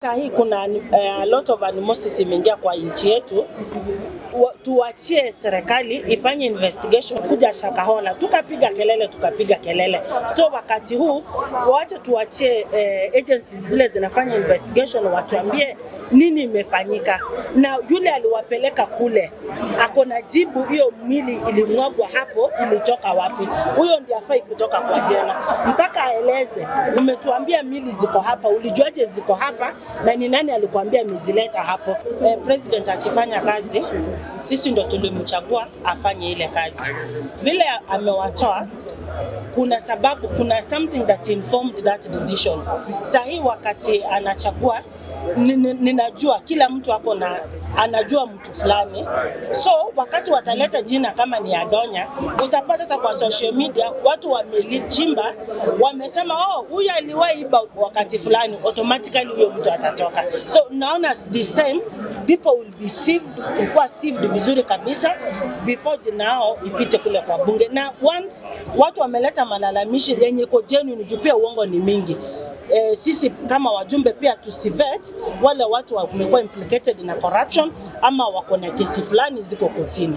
Saa hii kuna a lot of animosity imeingia kwa nchi yetu. Tuachie serikali ifanye investigation. Kuja Shakahola tukapiga kelele, tukapiga kelele. So wakati huu wache tuachie agencies zile zinafanya investigation watuambie nini imefanyika, na yule aliwapeleka kule ako na jibu, hiyo mwili ilimwagwa hapo ilitoka wapi? Huyo ndiye afai kutoka kwa jela mpaka aeleze, umetuambia mili ziko hapa, ulijuaje ziko hapa na ni nani alikuambia mizileta hapo? President akifanya kazi, sisi ndo tulimchagua afanye ile kazi. Vile amewatoa kuna sababu, kuna something that informed that decision. Sahii wakati anachagua, ninajua kila mtu ako na anajua mtu fulani, so wakati wataleta jina kama ni Adonya, utapata hata kwa social media watu wamelichimba, wamesema, "Oh, huyu aliwahi iba wakati fulani," automatically huyo mtu atatoka. So naona this time people will be sieved, kukuwa sieved vizuri kabisa before jina yao ipite kule kwa bunge, na once watu wameleta malalamishi yenye iko genuine, juu pia uongo ni mingi. Sisi kama wajumbe pia tusivet wale watu wamekuwa implicated na corruption ama wako na kesi fulani ziko kotini.